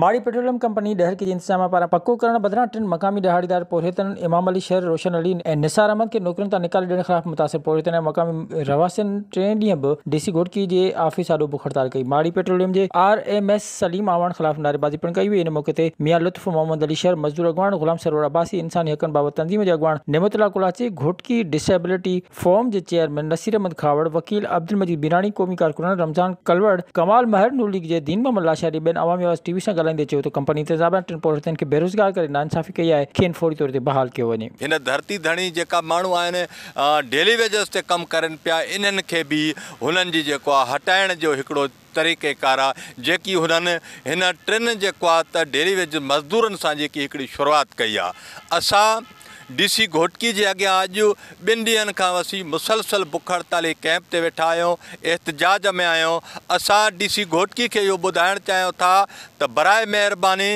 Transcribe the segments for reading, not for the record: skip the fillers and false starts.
ماڙي petroleum company Daharki جي انتظاميا پاران پڪو ڪرڻ بدران ٽن مقامي ڏهاڙيدار پورهيتن امام علي شر، روشن علي ۽ نثار احمد کي نوڪرين تان نيڪالي ڏيڻ خلاف متاثر پورهيتن ۽ مقامي رهواسين ٽئين ڏينهن به ڊي سي گهوٽڪي جي آفيس آڏو بک هڙتال ڪئي. Mari petroleum G R M S Saleem Awan خلاف نعريبازي پڻ ڪئي وئي. ان موقعي تي ميان لطف محمد علي شر، مزدور اڳواڻ غلام سرور عباسي، انساني حقن بابت تنظيم جي اڳواڻ نعمت الله ڪلاچي، گهوٽڪي ڊسيبلٽي فورم جي چيئرمين نصير احمد کهاوڙ، وڪيل عبدالمجيد ميراڻي، قومي ڪارڪنن رمضان ڪلوڙ، ڪمال مهر، نون ليگ جي دين محمد لاشاري ٻين عوامي آواز ٽي وي سان ڳالهائيندي چيو ته ڪمپني انتظاميا ٽن پورهيتن کي بيروزگار ڪري ناانصافي ڪئي آهي، کين فوري طور تي بحال ڪيو وڃي. هن ڌرتي ڌڻي جيڪا ماڻهو آهن ڊيلي ويجز تي ڪم ڪرن پيا انهن کي به هنن جي جيڪو آهي هٽائڻ جو هڪڙو طريقه ڪار آ جيڪي هنن هن ٽن جيڪو آ ته ڊيلي ويج مزدورن سان جيڪي هڪڙي شروعات ڪئي آ اسان ڊي سي گهوٽڪي جي اڳيان اڄ ٻن ڏينهن کان وسي مسلسل بک هڙتالي ڪئمپ تي ويٺا آهيون احتجاج ۾ آهيون اسان ڊي سي گهوٽڪي کي اهو ٻڌائڻ چاهيون ٿا ته براء مهرباني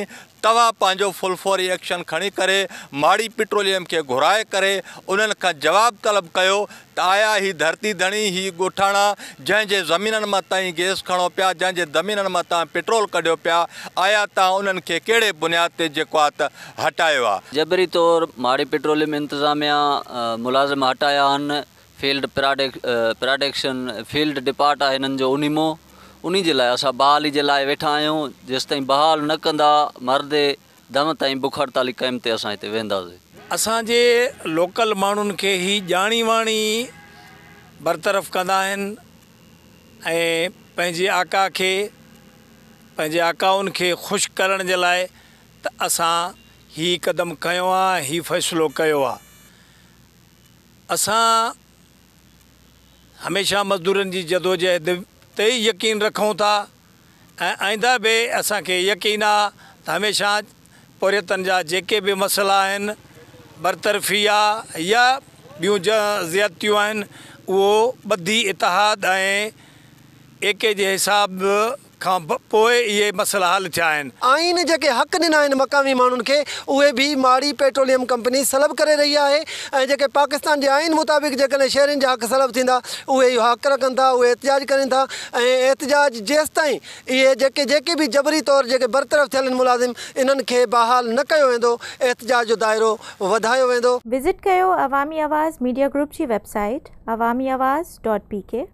توهان پنهنجو فل فوري ايڪشن کڻي ڪري ماڙي پيٽروليم کي گهرائي ڪري انهن کان جواب طلب ڪيو ته آيا هي ڌرتي ڌڻي هي ڳوٺاڻا جنهن جي زمينن مان تائين گئس کڻو پيا جنهن جي زمينن مان تان پيٽرول ڪڍيو پيا آيا تان انهن کي ڪهڙي بنياد تي جيڪو آ ته هٽايو آ. جبري طور ماڙي پيٽروليم انتظاميا ملازم هٽايا آهن فيلڊ پراڊڪشن فيلڊ ڊپارٽ آهي هنن جو انهي مون انهي جي لاء اسان بحالي جي لاء ويٺا آهيون جيستائين بحال نه ڪندا مرندي دم تائين بک هڙتالي ڪئمپ تي اسان هتي ويهنداسين. اسان جي لوڪل ماڻهن کي هي ڄاڻي واڻي برطرف ڪندا آهن ۽ پنهنجي آقا کي پنهنجي آقائن کي خوش ڪرڻ جي لاء ته اسان هي قدم کنيو آ ۽ هي فيصلو ڪيو آ. اسان هميشه مزدورن جي جدوجهد تي ئي يقين رکون ٿا ۽ آئنده به اسان کي يقين آ ته هميشه پورهيتن جا جيڪي به مسئلا آهن، برطرفي آ يا ٻيون زيادتيون آهن اهو ٻڌي اتحاد ۽ ايڪي جي حساب کان پوء اهي مسئلا حل ٿيا آهن. آئين جيڪي حق ڏنا آهن مقامي ماڻهن کي اهي به ماڙي پيٽروليم ڪمپني سلب ڪري رهي آهي ۽ جيڪي پاڪستان جي آئين مطابق جيڪڏهن شهرين جا حق سلب ٿيندا اهي اهو حق رکن ٿا اهي احتجاج ڪرين ٿا ۽ احتجاج جيستائين اهي جيڪي جيڪي به جبري طور جيڪي برطرف ٿيل آهن ملازم انهن کي بحال نه ڪيو ويندو احتجاج جو دائرو وڌايو ويندو. وزٽ ڪيو عوامي آواز ميڊيا گروپ جي web site Awami Awaz dot P K.